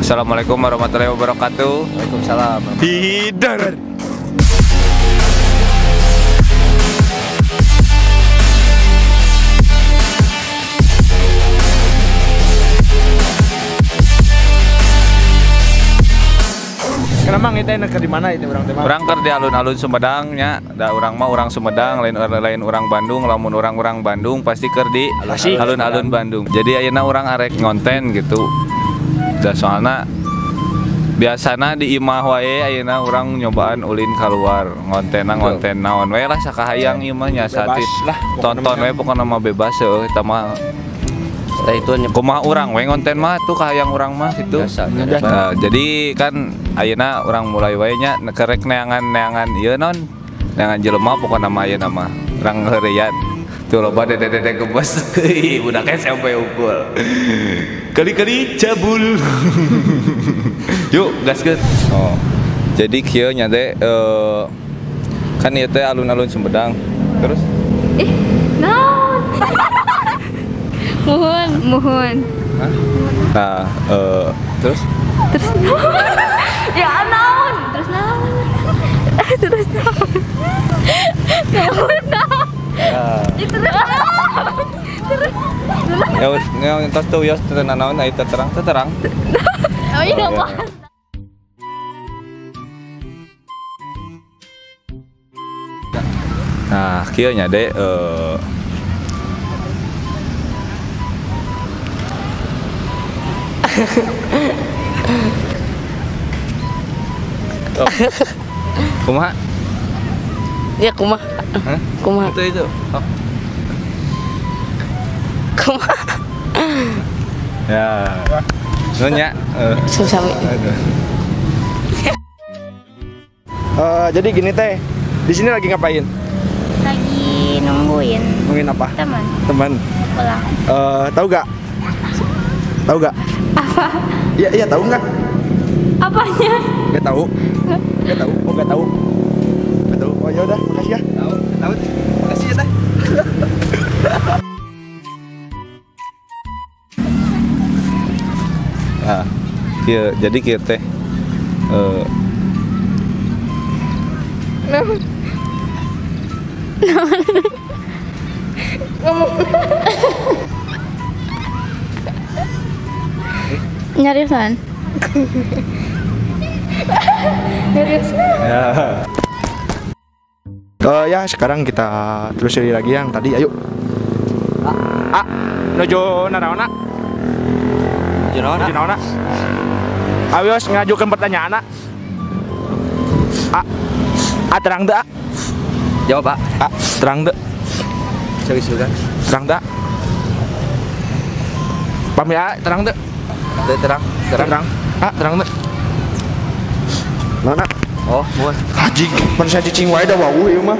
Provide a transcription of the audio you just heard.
Assalamualaikum warahmatullahi wabarakatuh. Waalaikumsalam. Hider. Kenapa kita keur di mana itu urang teh? Urang keur di alun-alun Sumedang nya. Da urang mah urang Sumedang, lain urang Bandung. Lamun urang-urang Bandung pasti keur di alun-alun Bandung. Jadi ayeuna urang arek ngonten gitu. Da soalna biasana di imah wae ayeuna urang nyobaan ulin keluar ngontenna ngonten naon wae lah sakahayang ieu mah nya saat tonton wae pokona mah bebas heuh eta mah. Kumaha urang we ngonten mah tuh kahayang urang mah gitu. Nah, jadi kan ayeuna urang mulai wae nya kerek neangan-neangan ieu non. Neangan jelema pokona mah ayeuna mah urang heureuyan. Tuh loba dede-dede gemes. Budak SMP unggul. Kali-kali cabul. Yuk gaskeun. Oh. Jadi kieu nya teh kan ieu teh alun-alun Sumedang. Terus ih, naon? Muhun, muhun. Hah? Nah, terus? Terus ya naon? Terus naon? Terus naon? Naon naon? Ya terus naon? Terus. Ya, entos tuh ya teu naon ai terang, terang. Oh iya, apa? Nah, kieu nya de oh. Kumaha? Ya kumaha. Hah? Kumaha. Itu. Oh. Kumaha. Ya. Nunya. Susah. Jadi gini teh. Di sini lagi ngapain? Lagi nungguin. Nungguin apa? Teman. Teman. Pulang. Tahu gak? Tahu gak? Apa? Iya, iya tahu nggak? Apanya? Nggak tahu. Nggak tahu. Oh, nggak tahu. Nggak tahu. Oh, ya udah, makasih ya. Tahu, tahu. Makasih ya, Teh. Nah, kieu, jadi kieu teh. Ngomong. Nyariusan. Nyariusan. Ya. Ya sekarang kita telusuri lagi yang tadi, ayo. A, nuju naraona. Nuju naona. Ayo ngajukan pertanyaan, A. A, terang teu, A. Jawab, A. A, terang teu. Serius kan? Terang teu. Pami A, terang teu. Terang, terang. Terang. Ah, terang teu. Mana? Oh, muan. Anjing, pan saya cicing wae da wawuh ieu mah.